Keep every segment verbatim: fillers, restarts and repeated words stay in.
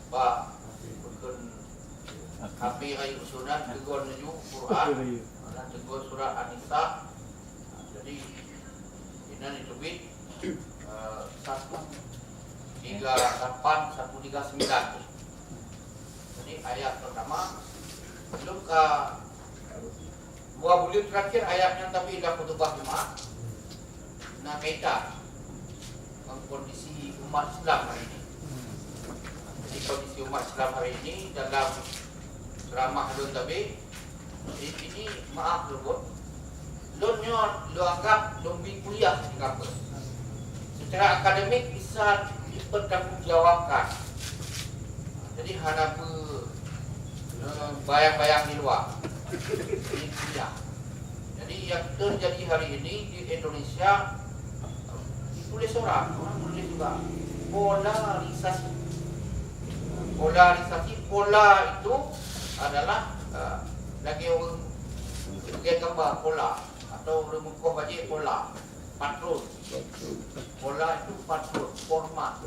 Bak bukon H P rayeuk sunat, teugor laju Quran, dan teugor surat An-Nisa. Jadi, inan itu bit, eh, satu tiga lapan, satu tiga sembilan. Jadi, ayat pertama, belum ka dua buleuen terakhir ayat nyan, tapi dah khutubah Jumat. Na kaitan ngon kondisi umat Islam hari ini. Jadi, kondisi umat Islam hari ini dalam ceramah lôn tadi, ini, maaf lôn buet, lôn nyoe lôn anggap lôn bi kuliah di kampus. Secara akademik bisa dipertanggungjawabkan. Jadi, hana peu, eh, bayang-bayang di luwa. Ini kuliah. Jadi, yang terjadi hari ini di Indonesia, ditulis orang, orang tulis juga. Polarisasi. Polarisasi, pola itu adalah, eh, lagèe ureueng, lagèe gambar pola, atau ureueng meukoh bajèe pola, patron. Pola itu patron, format.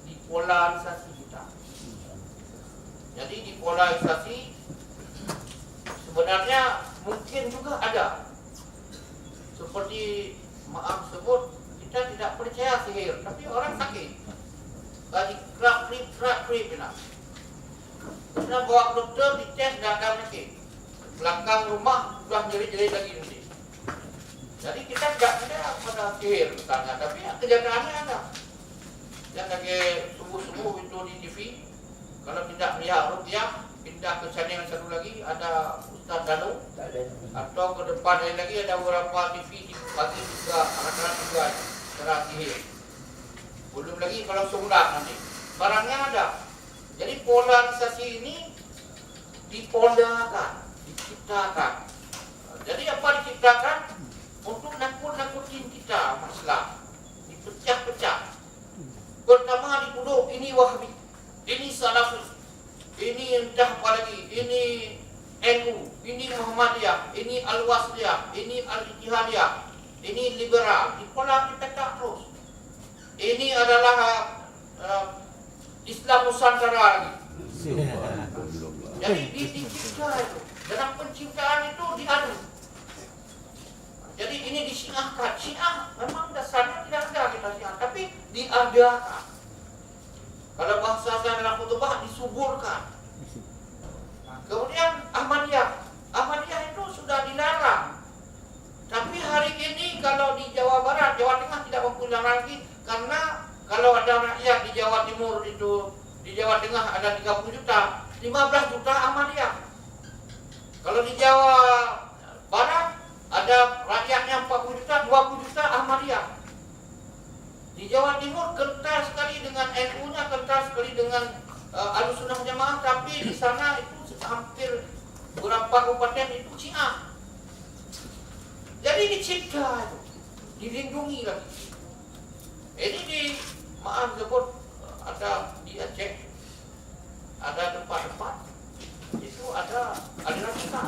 Dipolarisasi kita. Jadi, dipolarisasi sebenarnya mungkin juga ada. Seperti Maaf sebut, kita tidak percaya sihir, tapi orang sakit. Lagi krap-krip, krap-krip, nah. Kita bawa ke doktor, dites, tidak ada penyakit. Belakang rumah sudah jerit-jerit lagi nanti. Jadi, kita tidak percaya pada sihir misalnya, tapi kenyataannya ada. Yang lagi subuh-subuh itu di T V, kalau tidak melihat ruqyah, pindah ke channel satu lagi, ada Ustaz Danu, atau ke depan lain lagi ada beberapa T V di pagi juga, anak-anak juga cara sihir. Belum lagi kalau sunat nanti. Barangnya ada. Jadi, polarisasi ini dipolakan, diciptakan. Jadi, apa diciptakan? Untuk nakut-nakutin kita, umat Islam. Dipecah-pecah. Pertama dituduh ini Wahabi, ini Salafi, ini entah apa lagi, ini N U, ini Muhammadiyah, ini Al-Wasliyah, ini Al-Ittihadiyah, ini liberal. Dipola, dipetak terus. Ini adalah, eh, Islam Nusantara lagi. Jadi di, dicipta itu. Dalam penciptaan itu diadu. Jadi ini disyiahkan. Syiah memang dasarnya tidak ada kita Syiah, tapi diadakan. Kalau bahasa saya dalam khutbah, disuburkan. Nah, kemudian Ahmadiyah. Ahmadiyah itu sudah dilarang. Tapi hari ini kalau di Jawa Barat, Jawa Tengah tidak mampu dilarang lagi, karena kalau ada rakyat di Jawa Timur itu, di Jawa Tengah ada tiga puluh juta, lima belas juta Ahmadiyah. Kalau di Jawa Barat ada rakyatnya empat puluh juta, dua puluh juta Ahmadiyah. Di Jawa Timur kental sekali dengan N U-nya, kental sekali dengan, eh, Ahlussunnah Jamaah, tapi di sana itu hampir beberapa kabupaten itu Syiah. Jadi dicipta itu, dilindungi lagi. Ini di, maaf sebut, ada di Aceh, ada tempat-tempat itu ada aliran Islam.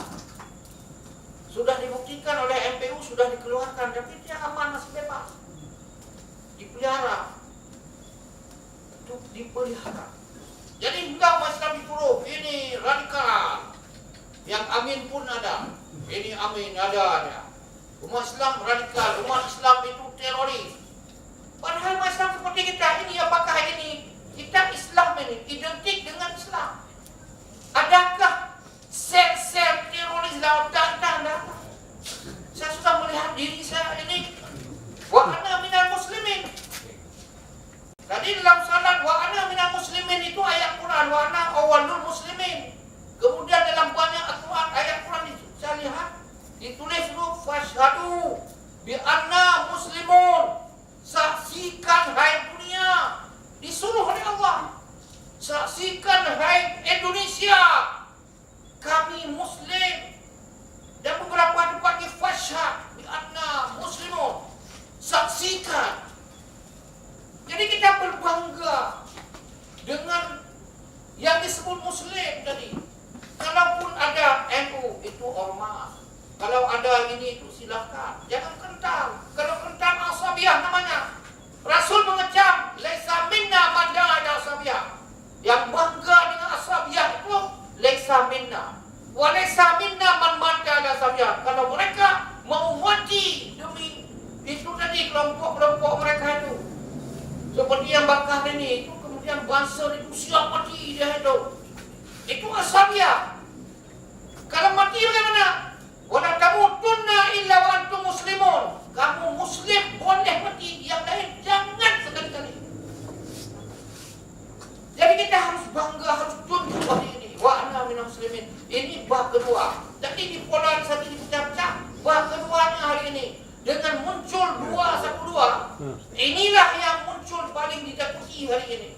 Sudah dibuktikan oleh M P U, sudah dikeluarkan, tapi dia aman, masih bebas. Dipelihara. Itu dipelihara. Jadi, hingga umat Islam dituduh ini radikal. Yang Amin pun ada. Ini Amin ada, ada. Umat Islam radikal, umat Islam itu teroris. Padahal umat Islam seperti kita ini, apakah ini kita Islam ini identik dengan Islam? Adakah sel-sel teroris dalam otak kita? Anda, saya sudah melihat diri saya ini. Wa ana minal muslimin. Tadi dalam salat, "Wa ana minal muslimin," itu ayat Quran, "Wa ana awwalul muslimin." Kemudian dalam banyak Al-Quran, ayat Quran itu saya lihat ditulis dulu, "Fashhadu bi anna muslimun." Saksikan, hai dunia, disuruh oleh Allah. Saksikan, hai Indonesia, kami Muslim. Dan beberapa tempat ni, "Fashhad bi anna muslimun." Saksikan. Jadi kita berbangga dengan yang disebut Muslim tadi. Kalaupun ada N U, itu ormas. Kalau ada ini, itu silakan. Jangan kental. Kalau kental, asabiah namanya. Rasul mengecam, "Laisa minna man da'a ila ashabi." Bansa itu siap mati dia itu. Itu asabiah. Kalau mati bagaimana? "Wa la tamutunna illa wa antum muslimun." Kamu muslim boleh mati, yang lain jangan sekali-kali. Jadi kita harus bangga, harus tunduk hari ini. "Wa ana minal muslimin." Ini bab kedua. Jadi dipolarisasi, dipecah-pecah. Bab keduanya hari ini dengan muncul dua satu dua. Inilah yang muncul paling ditakuti hari ini.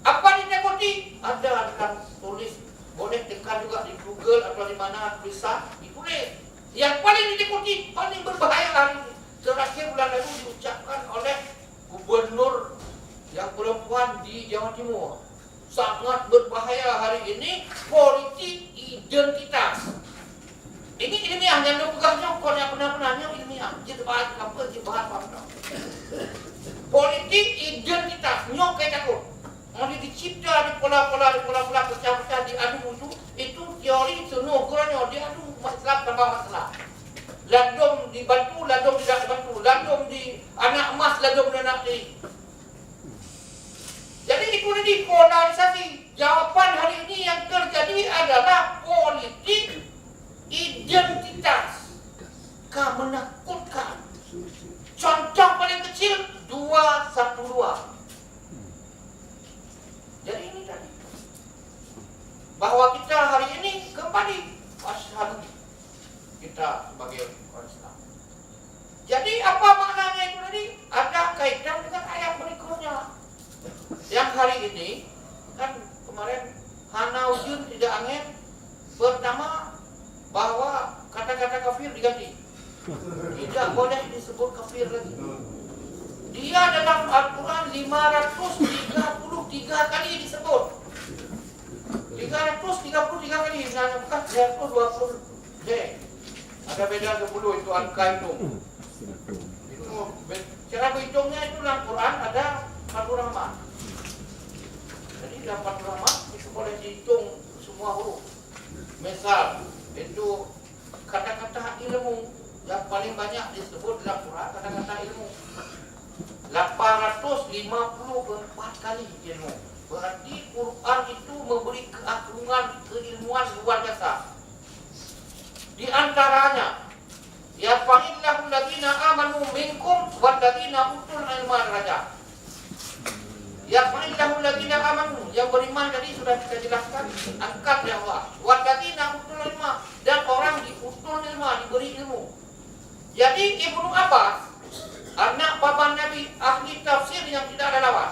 Apa ditakuti? Ada dalam tulis, boleh tekan juga di Google atau di mana tulisan, ditulis. Yang paling ditakuti, paling berbahaya hari ini. Terakhir bulan lalu diucapkan oleh gubernur yang perempuan di Jawa Timur. Sangat berbahaya hari ini politik identitas. Ini ilmiah, nyang lôn peugah nyoe kon nyang peuna-peuna, nyoe ilmiah. Jeuet bahas apa, jeuet bahas apa. Politik identitas nyoe ka takot. Jadi dicipta di pola-pola, di pola-pola pecah-pecah, diadu itu, itu teori seunoe geuronyoe, diadu umat Islam tanpa masalah. Ladom dibantu, ladom tidak dibantu, ladom di anak emas, ladom di anak tiri. Jadi itu tadi polarisasi. Jawaban hari ini yang terjadi adalah politik identitas ka menakutkan. Contoh paling kecil, dua satu dua. Jadi ini tadi, bahwa kita hari ini kembali, asyhadu, kita sebagai orang Islam. Jadi apa maknanya itu tadi? Ada kaitan dengan ayat berikutnya. Yang hari ini, kan kemarin hana ujeuen tidak angin. Pertama, bahwa kata-kata kafir diganti. Tidak boleh disebut kafir lagi. Dia dalam Al-Quran lima ratus tiga puluh tiga kali disebut. Tiga ratus tiga puluh tiga kali, nah, bukan tiga ratus dua puluh. Deh. Ada beda sepuluh itu angka itu. Itu be-, cara berhitungnya itu dalam Quran ada Fathur Rahman. Jadi dalam Fathur Rahman itu boleh dihitung semua huruf. Misal, itu kata-kata ilmu yang paling banyak disebut dalam Quran, kata-kata ilmu. Lapan ratus lima puluh empat kali ilmu. Berarti Quran itu memberi keagungan keilmuan luar biasa. Di antaranya, "Yarfa'illahu alladhina amanu minkum walladhina utul ilma darajat." "Yarfa'illahu alladhina amanu," yang beriman tadi sudah kita jelaskan, angkat oleh Allah. "Walladhina utul ilma," dan orang di utul ilma, diberi ilmu. Jadi Ibnu Abbas, anak paman Nabi, ahli tafsir yang tidak ada lawan.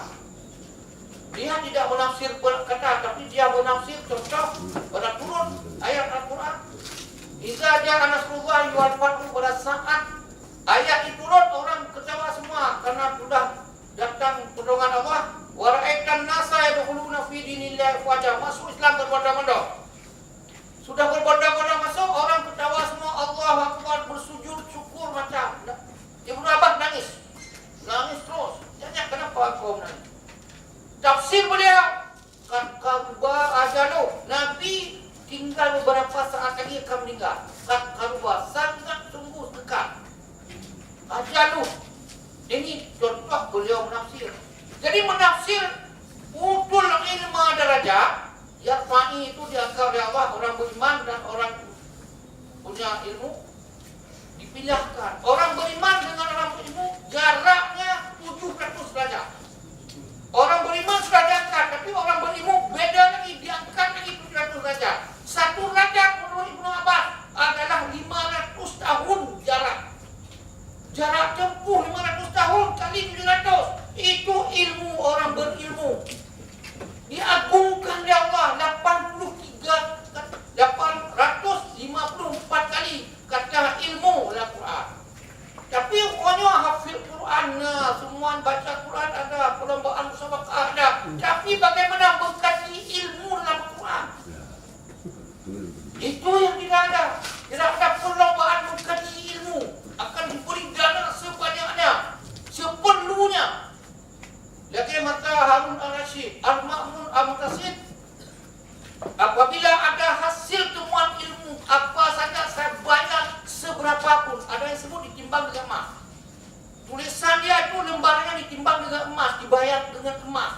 Dia tidak menafsir per kata, tapi dia menafsir contoh pada turun ayat Al-Quran. "Idza jaa nasrullahi wal fathu," pada saat ayat itu turun, orang ketawa semua karena sudah datang pertolongan Allah. "Wa ra'aitan nasa yadkhuluna fi dinillahi afwaja," masuk Islam berbondong-bondong. Sudah berbondong-bondong masuk, orang ketawa semua, Allahu Akbar, bersujud syukur macam. Ibnu Abbas nangis. Nangis terus. Tanya, "Kenapa kau menangis?" Tafsir beliau, "Qad qaruba ajaluh." Nabi tinggal beberapa saat lagi akan meninggal. "Qad qaruba," sangat sungguh dekat. "Ajaluh." Ini contoh beliau menafsir. Jadi menafsir, "Utul ilma darajat," yarfa'i itu diangkat oleh Allah, orang beriman dan orang punya ilmu dipindahkan. Orang beriman dengan orang berilmu jaraknya tujuh ratus derajat. Orang beriman sudah diangkat, tapi orang berilmu beda lagi, diangkat lagi tujuh ratus derajat. Satu derajat menurut Ibnu Abbas adalah lima ratus tahun jarak. Jarak tempuh lima ratus tahun kali tujuh ratus. Itu ilmu orang berilmu. Diagungkan oleh Allah lapan puluh tiga, lapan ratus lima puluh empat kali kata ilmu dalam Quran. Tapi rupanya hafid Quran, nah, semua baca Quran ada, perlombaan musabaqah ada. Tapi bagaimana mengkaji ilmu dalam Quran? Itu yang tidak ada. Tidak ada perlombaan mengkaji ilmu. Akan diberi dana sebanyak-nya, seperlunya. Lagi mata Harun Al-Rashid, Al-Ma'mun Al-Mutasid, apabila ada hasil temuan ilmu apa saja, sebanyak seberapa pun, ada yang sebut ditimbang dengan emas. Tulisan dia itu lembarnya ditimbang dengan emas, dibayar dengan emas.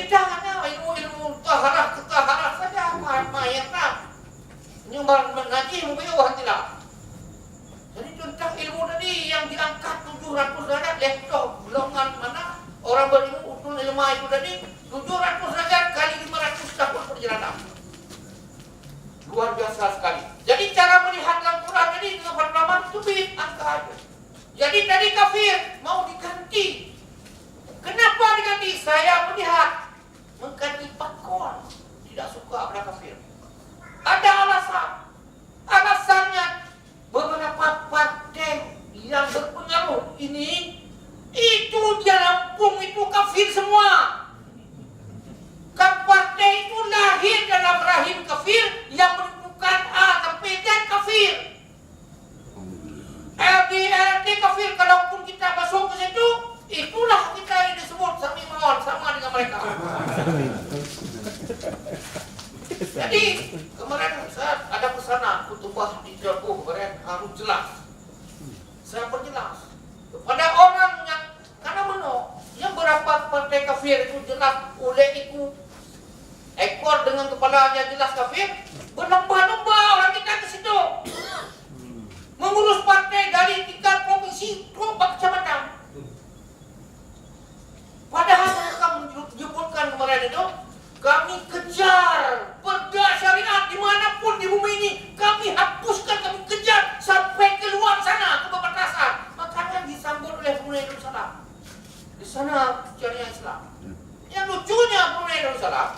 Kita hanya ilmu-ilmu taharah, taharah saja, ma-, ma-, yang tak. Nyoe ban, ban najih mubayoh hati lah. Jadi tentang ilmu tadi yang diangkat tujuh ratus derajat, lheuh toh golongan mana orang berilmu utul ilmu itu tadi, tujuh ratus derajat kali lima ratus tahun perjalanan. Luar biasa sekali. Jadi cara melihat dalam Quran tadi dengan pemahaman itu bit angka aja. Jadi tadi kafir mau diganti. Kenapa diganti? Saya melihat mengganti pakon tidak suka pada kafir. Ada alasan. Alasannya beberapa partai yang berpengaruh ini itu dia nampung itu kafir semua. Kan partai itu lahir dalam rahim kafir yang menentukan A sampai Z kafir. L D, L D kafir, kalaupun kita masuk ke situ, itulah kita yang disebut sami mawon, sama dengan mereka. Jadi, kemarin saya ada pesanan khutbah di Cirebon kemarin harus jelas. Saya perjelas kepada orang yang, karena meno, yang berapa partai kafir itu jelas oleh itu ekor dengan kepalanya jelas kafir, berlomba-lomba orang kita ke situ. Mengurus partai dari tingkat provinsi trok bak kecamatan. Padahal mereka menyebutkan kemarin itu, kami kejar perda syariat di mana pun di bumi ini, kami hapuskan, kami kejar sampai ke luar sana, ke perbatasan. Makanya disambut oleh Brunei Darussalam. Di sana syariat Islam. Yang lucunya Brunei Darussalam,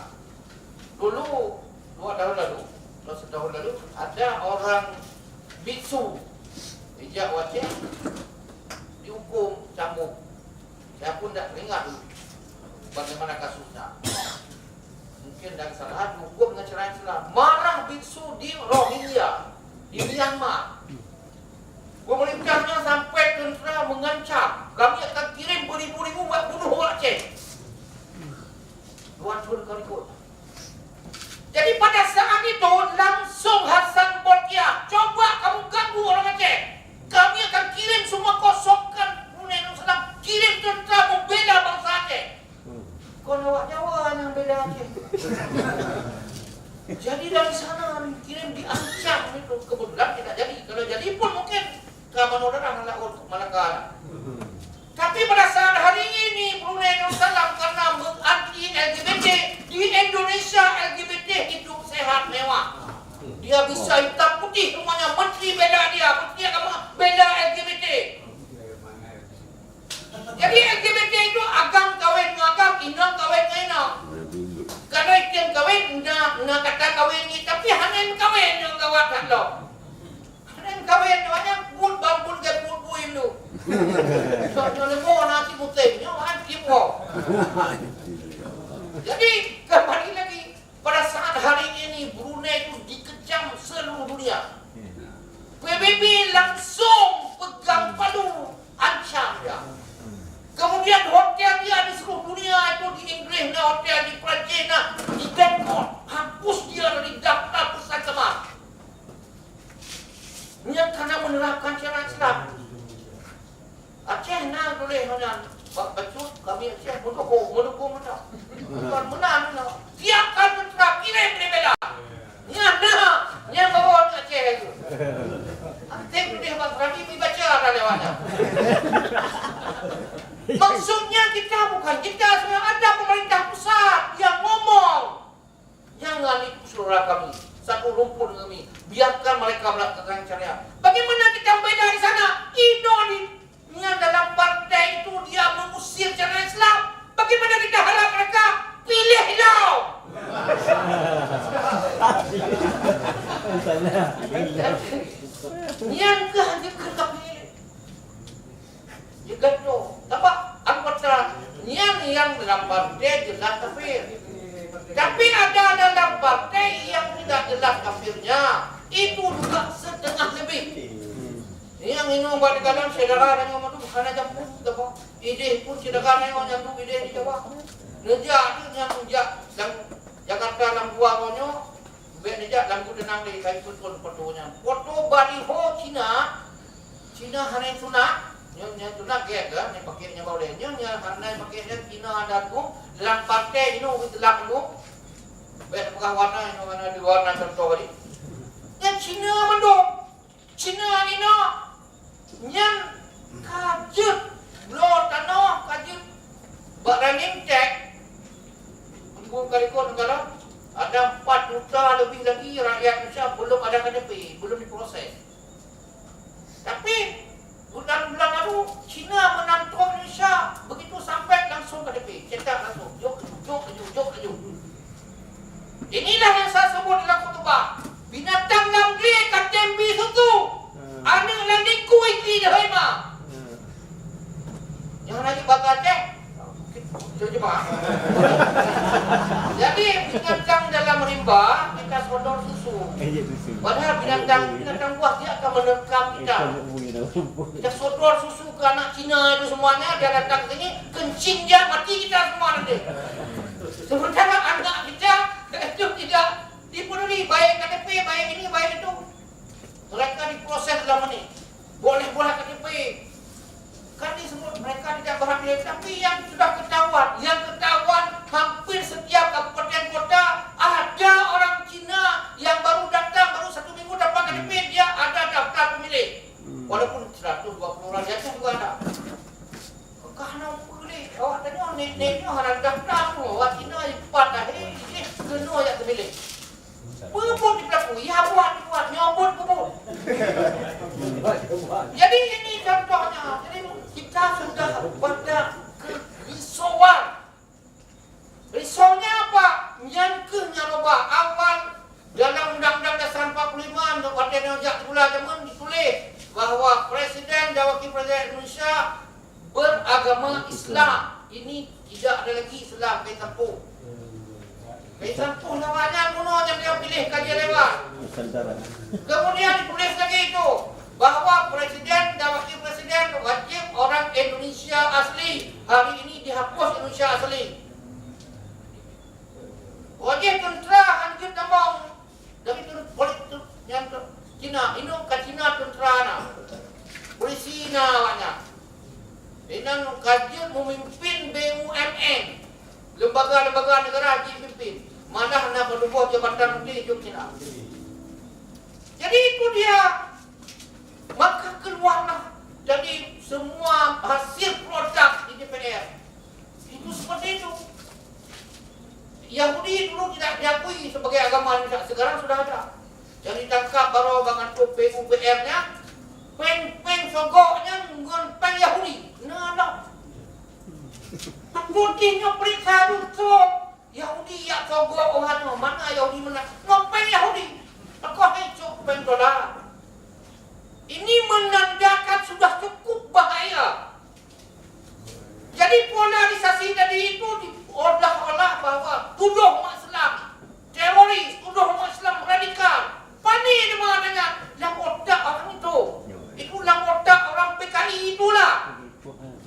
dulu, dua tahun lalu, atau setahun lalu, ada orang biksu di Aceh dihukum cambuk. Saya pun tidak teringat dulu bagaimana kasusnya. Mungkin ada kesalahan, dihukum dengan cara Islam. Marah biksu di Rohingya, di Myanmar. Pemerintahnya sampai tentara mengancam, kami akan kirim beribu-ribu buat bunuh orang Aceh. Dua tahun kali ikut. Jadi pada saat itu langsung Hasan Bolkiah, coba kamu ganggu orang Aceh. Kami akan kirim semua kosongkan Brunei Darussalam, kirim tentara membela bangsa Aceh. Kon awak Jawa yang bela Aceh. Jadi dari sana kirim diancam itu kebetulan tidak jadi. Kalau jadi pun mungkin ka manoe darah aneuk Malaka. Tapi pada saat hari ini Brunei Darussalam karena menganti L G B T, di Indonesia L G B T hidup sehat mewah. Dia bisa hitam putih semuanya, menteri bela dia, menteri agama bela L G B T. Jadi L G B T itu agam kawin ngon agam, inong kawin ngon inong. Kalau item kawin, na, na kata kawin ni, tapi hana kawin ngon gawat that lom. Hana kawin ngon nyan, buet ban buet gét buet bui dulu. Nyoe, nyoe leumo na si mutem, nyoe kan si puo. Jadi kembali lagi, pada saat hari ini Brunei itu dikecam seluruh dunia. P B B langsung pegang palu, ancam dia. Kemudian hotel dia di seluruh dunia itu, di Inggris na hotel, di Perancis na, di Bangkok, hapus dia dari daftar perusahaan kamar. Nyan karena menerapkan syariat Islam. Aceh na tuléh nyan, bak bacut kami Aceh mendukung, mendukung mantap. Bukan menang, menang. Siapkan tentara, kirim dia bela. Nyan na, nyan bawa orang Aceh itu. Aktif dia bak Rabi, mi baca ada lewatnya. Maksudnya kita bukan kita, sebenarnya ada pemerintah pusat yang ngomong. Jangan itu saudara kami, satu rumpun dengan kami. Biarkan mereka melakukan syariat. Bagaimana kita membela di sana? Inoe di Nyan dalam partai itu dia mengusir cara Islam. Bagaimana kita harap mereka pilih Islam? Nyan keuh hana keu kafir. Dia gantung. Nampak? Anggota nyan yang dalam partai jelas kafir. Tapi ada dalam partai yang tidak jelas kafirnya. Itu juga setengah lebih. Nyang inong bak dikalon syedara tanyoe mandum hana jampu, teupeu. Idéh pun syedara tanyoe nyang duek idéh di Jawa. Neujak tu nyang jak lam Jakarta lam dua nyoe, bèk neujak lam geuteunang lé, kai peutrôn foto nyan. Foto baliho Cina, Cina hana sunat, Nyoe, nyoe teunak gét, kan? Nyoe pakai nyoe bak ulèe. Nyoe, nyoe hana pakai nyoe Cina dan tu, dalam partai inoe, Islam tu. Bèk peugah warna, nyoe warna di warna contoh tadi. Nyan Cina mandum. Cina inoe nyan ka jeuet bloe tanoh, ka jeuet bak running tag. Untuk kali kon, kalau ada empat juta lebih lagi rakyat Indonesia belum ada K T P, belum diproses. Tapi bulan-bulan lalu, Cina meunan trôk Indonesia, begitu sampai langsung K T P, cetak langsung. Jok, jok, jok, jok, jok. Inilah yang saya sebut dalam khutbah. Binatang lam glé ka tem bi susu. Aneuk lam dingku isi deuhôi ma. Nyang lagi baka teh. Terjemah. Jadi, binatang dalam rimba, kita sodor susu. Padahal binatang, binatang buas dia akan menerkam kita. Kita sodor susu ke anak Cina itu semuanya, dia datang ke sini, kencing dia, mati kita semua nanti. Sementara anak kita itu tidak dipeduli, baik K T P, baik ini, baik itu. Mereka diproses dalam menit. Boleh buat K T P. Kan disebut mereka tidak berhak pilih, tapi yang sudah ketahuan, yang ketahuan hampir setiap kabupaten kota ada orang Cina yang baru datang, baru satu minggu dapat K T P, dia ada daftar pemilih. Walaupun seratus dua puluh orang di Aceh juga ada. Ka hana peue lé, awak tanyoe nek-nek nyoe hana daftar tu, awak Cina empat dah, eh, eh, keunoe jak teumilék. Peue buet di pelaku, ya buat, buat, nyoe buet, buet. Jadi ini contohnya, jadi kita sudah pada kerisauan. Risaunya apa? Nyan keuh nyang rubah awal dalam Undang-Undang Dasar empat puluh lima, watèe nyoe jak sikula jameun dituléh bahwa Presiden dan Wakil Presiden Indonesia beragama Islam. Ini tidak ada lagi Islam, kain sampôh. Kain sampôh nyan awaknyan bunoe nyang dia piléh ka dia lewat. Kemudian dituléh lagi itu, bahwa presiden dan wakil presiden wajib orang Indonesia asli. Hari ini dihapus Indonesia asli. Wajib tentera hanjeuet tamong dari tu, politik tu, nyang tu, Cina, inoe ka Cina tentera na. Polisi na awaknyan. Inan ka jeuet memimpin B U M N. Lembaga-lembaga negara jipimpin. Malah na peutuboh jabatan menteri jok Cina. Jadi itu dia. Maka keluarlah dari semua hasil produk di D P R. Itu seperti itu. Yahudi dulu tidak diakui sebagai agama Indonesia, sekarang sudah ada. Yang ditangkap baru bangat P U P R-nya, péng-péng sogok nyan ngon péng Yahudi. Nah, nah. Putih nyoe periksa dusun. Yahudi yak sogok oh hano, mana Yahudi mana? Ngon péng Yahudi. Aku hei cok péng dolar. Ini menandakan sudah cukup bahaya. Jadi polarisasi tadi itu diolah-olah bahwa tuduh umat Islam teroris, tuduh umat Islam radikal. Pane teuma adanya lam otak orang itu. Itu lam otak orang P K I itulah.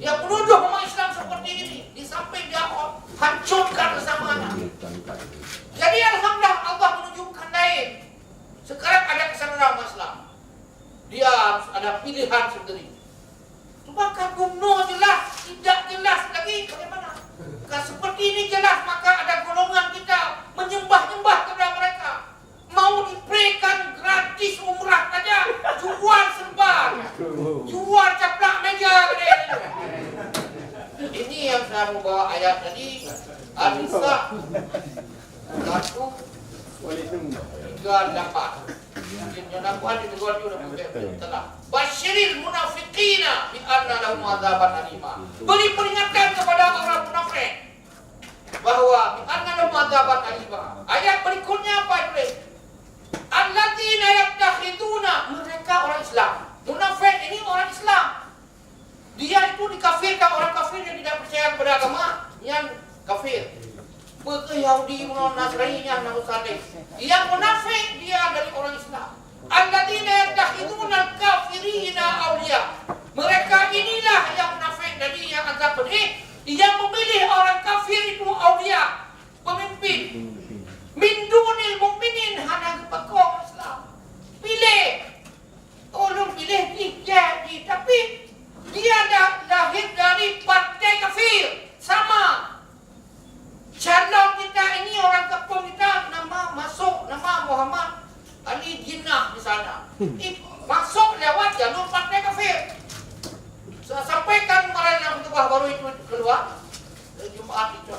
Dia menuduh umat Islam seperti ini. Di samping dia hancurkan bersamanya. Jadi alhamdulillah Allah menunjukkan lain. Sekarang ada kesadaran umat Islam. Dia harus ada pilihan sendiri. Cuma kan bunoe jelas, tidak jelas lagi bagaimana. Kan seperti ini jelas, maka ada golongan kita menyembah-nyembah kepada mereka. Mau diberikan gratis umrah saja, jual serban, jual caplak meja, kata dia. Ini yang saya mau bawa ayat tadi, An-Nisa. Satu, tiga, lapan. Mungkin nyoe na Quran di luar tu dah buka telah. Basyiril munafiqina bi anna lahum adzaban alima. Beri peringatan kepada orang munafik bahwa bi anna lahum adzaban alima. Ayat berikutnya apa ditulis? Alladzina yattakhiduna, mereka orang Islam. Munafik ini orang Islam. Dia itu dikafirkan, orang kafir yang tidak percaya kepada agama, yang kafir. Betul Yahudi, Nasrani, yang Nasrani. Yang munafik, dia dari orang Islam. Alladzina yattakhiduna al-kafirina awliya. Mereka inilah yang munafik tadi yang agak pedih, yang memilih orang kafir itu awliya, pemimpin. Min dunil mukminin, hana geupakong Islam. Pilih. Ulôn piléh jih, jai jih, tapi dia Ih, masuk lewat jalur partai kafir. Saya sampaikan kemarin dalam khutbah baru itu keluar, eh, Jumat itu.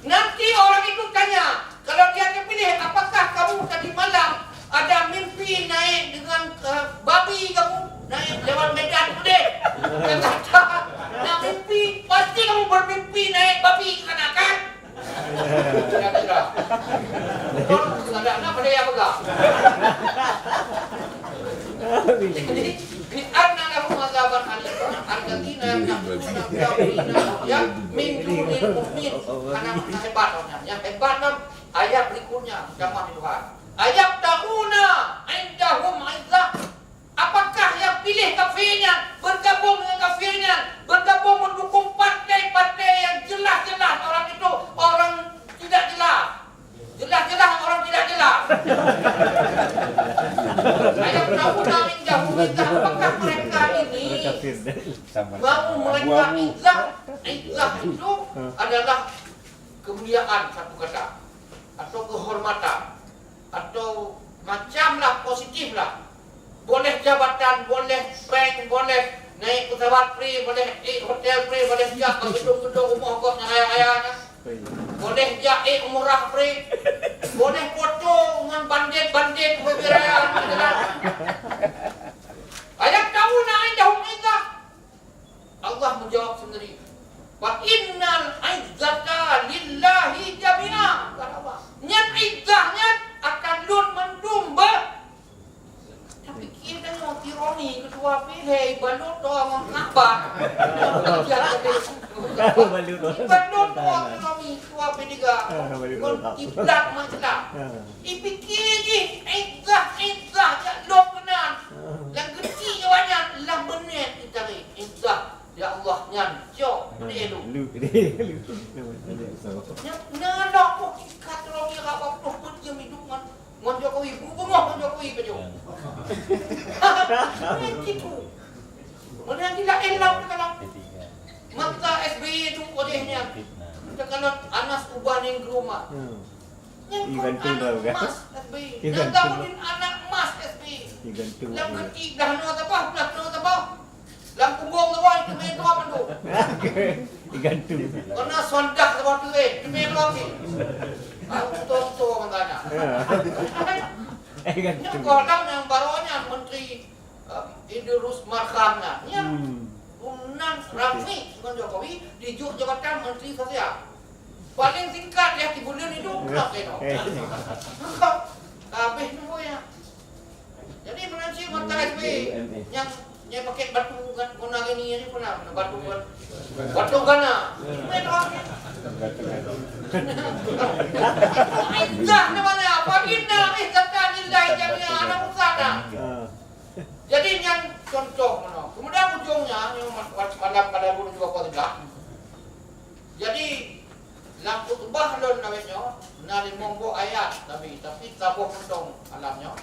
Nanti orang itu tanya, kalau dia terpilih, apakah kamu tadi malam ada mimpi naik dengan, eh, babi kamu naik lewat Medan Merdeka? Ternyata, nak mimpi, pasti kamu bermimpi naik babi ke sana, kan? Kira-kira. Betul, ada anak pada yang pegang. Jadi, bi anna lahum azaban alim, alladzina yaqtuluna min dunil mu'min. Karena hebat orangnya. Yang hebat dalam ayat berikutnya, jamaah Tuhan. Ayabtaghuna indahum izzah. Apakah yang pilih kafir nyan, bergabung dengan kafir nyan, bergabung mendukung partai-partai yang jelas-jelas orang itu orang tidak jelas? Jelas-jelas orang tidak jelas. Ayabtaghuna indahum izzah. Apakah mereka ini mau mereka izzah? Izzah itu adalah kemuliaan, satu kata, atau kehormatan, atau macam lah, positif lah. Boleh jabatan, boleh peng, boleh naik pesawat free, boleh ék hotel free, boleh jak bak gedung-gedung rumoh gob nyang raya-raya nyan. Boleh jak ék umrah free. Boleh foto ngon bandit-bandit bubé raya nyan. Ayabtaghuna indahum izzah. Allah menjawab sendiri, "Fa innal izzata lillahi jami'a." Kata Allah, nyan izzah nyan akan lôn mandum beuh. Tapi kita nyoe tironi ketua P L, balot to ngon Ka'bah. Balot to tironi ketua P tiga. Ngon kiblat Islam. Dipikir jih, izzah, izzah, jak lom keunan. Lam geuti awaknyan, lam beunét jitarek, izzah, ya Allah, nyan cok, peudeh lu. Lu, peudeh lu. Nyan, nyan lom hakikat lom, ya, ka ploh peuet jeuem idup ngon, ngon Jokowi. Beungoh ngon Jokowi pajoh. Nyan kitu. Meunan jih laén lom teukalon. Masa S B Y tu oleh nyan. Teukalon Anas Urbaningrum. Nyan kon anak emas S B Y. Nazaruddin anak emas S B Y. Lam geuti blah noe saboh, blah noe saboh. Lam punggong saboh, itu meunoe mandum. Igantung. Karena sondah saboh tu, eh, itu meunoe lagi. Aku betul-betul mengana. Igantung. Nyan kolam yang baru nyan Menteri Em, Idrus Marham nyan, nyan. Hmm. Unan Rafiq ngon Jokowi dijok jabatan Menteri Sosial. Paling singkat ya, tiga buleuen itu, eh, block itu. Eh. Habis nunggu ya. Jadi, meunanti mata S B Y nyang, nyang pakai batu guna gini ini pernah, batu, batu gana. Main orang ni. Itu izzah namanya. Fa inna izzata lillahi jami'a. Ada usaha dah. Ah. Jadi nyan contoh meunoe. Kemudian ujungnya, nyoe ma-, ma-, malam pada bulan dua puluh tiga. Jadi, lam khutbah lôn lawét nyoe, na limong boh ayat Nabi, tapi saboh mantong alam nyoe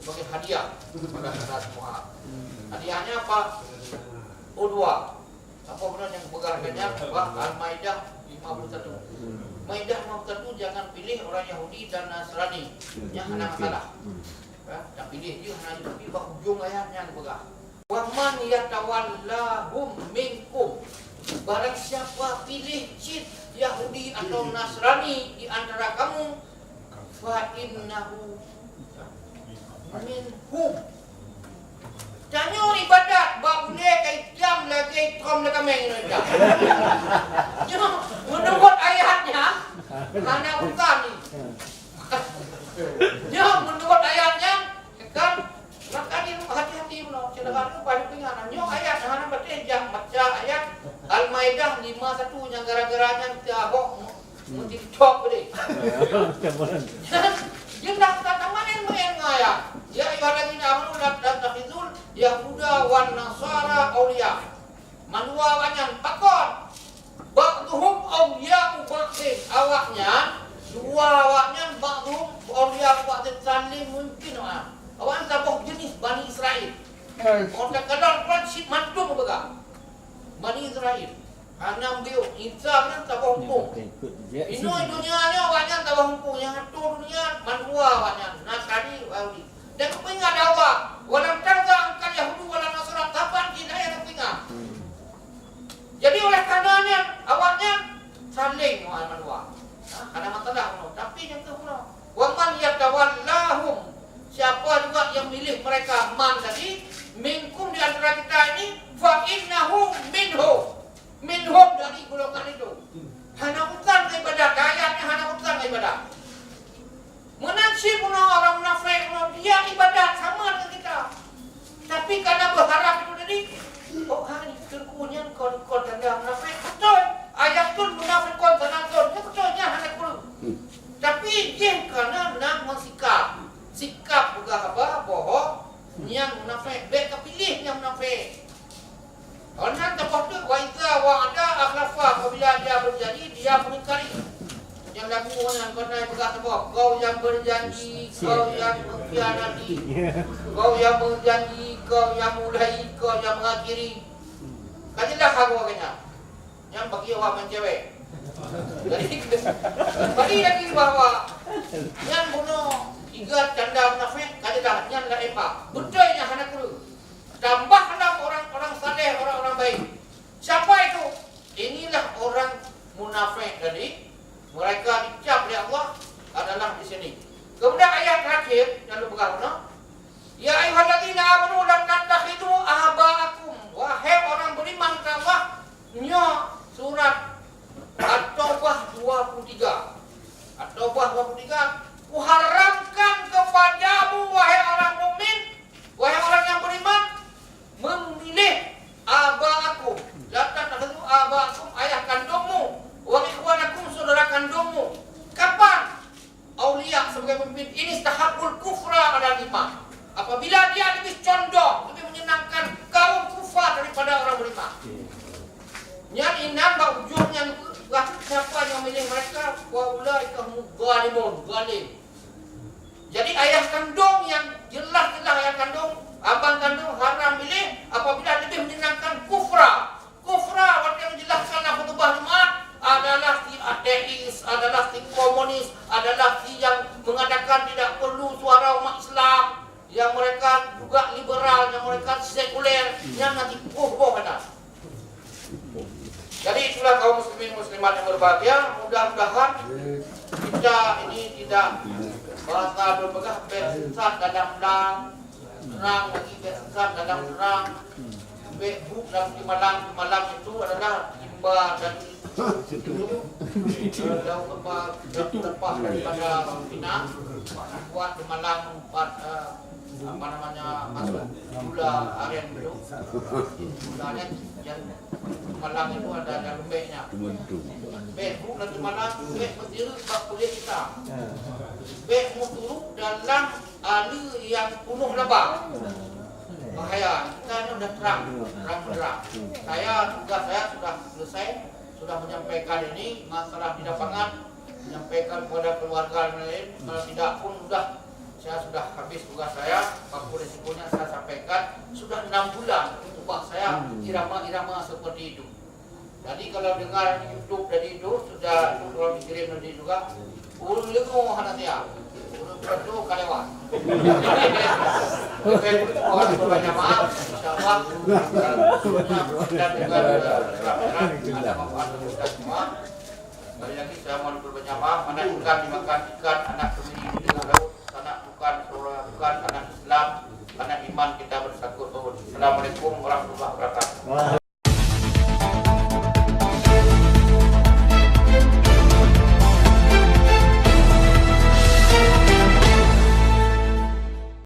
sebagai hadiah kepada saudara semua. Hadiahnya apa? Oh, dua. Apa benar yang pegang kanya? Bah, Al-Maidah lima puluh satu. Maidah lima puluh satu, jangan pilih orang Yahudi dan Nasrani. Yang hana masalah. Ya, tapi dia, dia hanya, tapi bak ujung ayat nyan peugah, "Wa man yatawallahum minkum." Barang siapa pilih cit Yahudi atau Nasrani di antara kamu, fa innahu minhum. Tanyoe ibadat bak ulée ka itam lagée tom lé kaméng nyoe itam. Nyoe, meunurot ayatnya, hana urusan ni. Nyoe meunurot ayat nyan, kan, maka di hati-hati meunoe, syedara tu payah peuingat. Nyoe ayat hana patéh jak baca ayat Al-Maidah lima satu nyang gara-gara nyan teuabok meutintok tadi. Nyan, nyan dah ka tamaén meu'en ngon ayat, "Ya ayyuhallazina amanu la tattakhizul yahuda wan nasara auliya." Mandua awaknyan pakon? Ba'duhum awliya'u ba'din. Awaknyan, dua awaknyan, ba'duhum awliya'u ba'din, saling mungkin awaknyan. Awaknyan saboh jeunèh Bani Israel. Orang takalon Quran cit mandum peugah Bani Israel. Hana biôh, Isa nyan saboh huköm. Inoe donya nyoe awaknyan saboh huköm, nyang atur donya mandua awaknyan, Nasrani, Yahudi. Dan peuingat Allah, Walam tarda ankal yahudu wala nasara, taban di daya dan singa. Jadi oleh karena nyan, awaknyan saling meu'ah mandua. Ha, hana masalah unoe, tapi nyang keu unoe. Wa man yatawallahum, siapa juga yang milih mereka man tadi, minkum di antara kita ini, fa innahu minhum. Minhum dari golongan itu. Hana urusan ngon ibadat, ayatnya hana urusan ngon ibadat. Meunan cit bunoe orang munafék, bunoe dia ibadat sama dengan kita. Tapi karena berharap itu tadi, oh hai, teungku nyan kon, kon tanda munafék. Betul. Ayatul munafiqun tsalatsun. Ya betul, nyan hana kureueng. Tapi jih karena na meusikap. Sikap peugah haba bohong, nyan munafék. Bék kapiléh nyan munafék. Nyan teupah teuk, wa idza wa'ada akhlafa, apabila dia berjanji, dia mengingkari. Nyang lagu nyan keunan peugah saboh, kau yang berjanji, kau yang mengkhianati, kau yang berjanji, kau yang mulai, kau yang mengakhiri. Ka jeulaih aku awak nyan. Nyan bagi awak main cewek. Jadi, bagi lagi bahwa nyan bunoe tiga tanda munafék, ka jeulaih nyan laén bah. Beutôi nyan hana kureueng. Tambah lam orang-orang saleh, orang-orang baik. Siapa itu? Inilah orang munafék tadi. Mereka dicap oleh Allah adalah di sini. Kemudian ayat terakhir yang dipegang mana? Ya ayyuhalladzina amanu la tattakhidhu ahba'akum. Wahai orang beriman kepada Allah, nyoe surat At-Taubah dua puluh tiga. At-Taubah dua puluh tiga, kuharamkan kepadamu, wahai orang mukmin, wahai orang yang beriman, memilih aba'akum. La tattakhidhu aba'akum, ayah kandungmu, wa ikhwanakum, saudara kandungmu. Kapan? Aulia sebagai pemimpin ini istahaqqul kufra ala iman. Apabila dia lebih condong, lebih menyenangkan kaum kufar daripada orang beriman. Nyan inan bak ujong nyan, bah siapa yang milih mereka? Wa ulaika humuz zalimun, zalim. Jadi ayah kandung yang jelas-jelas ayah kandung, abang kandung haram milih apabila lebih menyenangkan kufra. Kufra, waktu yang dijelaskan dalam khutbah Jumat, adalah si ateis, adalah si komunis, adalah si yang mengatakan tidak perlu suara umat Islam, yang mereka juga liberal, yang mereka sekuler, yang nanti boh-boh kata. Jadi itulah kaum muslimin muslimat yang berbahagia, mudah-mudahan kita ini tidak bahasa berpegang bersesat dalam terang, terang lagi bersesat dalam terang. Bék bu lam teumalang, teumalang itu adalah timba dari, eh, daun apa, daun rempah daripada pinang. Buat teumalang, buat, eh, apa namanya, masuk gula aren itu. Gulanya, yang teumalang itu ada, ada lembeknya. Bék bu lam teumalang, bék berdiri bak kulit hitam. Bék meuturuk dalam ale nyang penuh laba. Bahaya. Kita ni udah terang, terang benderang. Saya, tugas saya sudah selesai, sudah menyampaikan ini, masalah di lapangan, menyampaikan kepada keluarga dan lain. Kalau tidak pun sudah, saya sudah habis tugas saya, apa risikonya saya sampaikan. Sudah enam bulan upah saya irama-irama seperti itu. Jadi kalau dengar YouTube tadi tu, sudah tu orang dikirim tadi juga, ulun lengoh hana siap. Ulun peuet tu ka lewat. Jadi, lebih kurang banyak maaf, insya Allah. Dan dengan, eh, ada manfaat untuk kita semua. Sekali lagi, saya mohon berbanyak maaf. Mana ikan dimakan ikan, anak kemiri di tengah laut, anak bukan, bukan anak Islam, karena iman kita bersangkut paut. Assalamualaikum warahmatullahi wabarakatuh.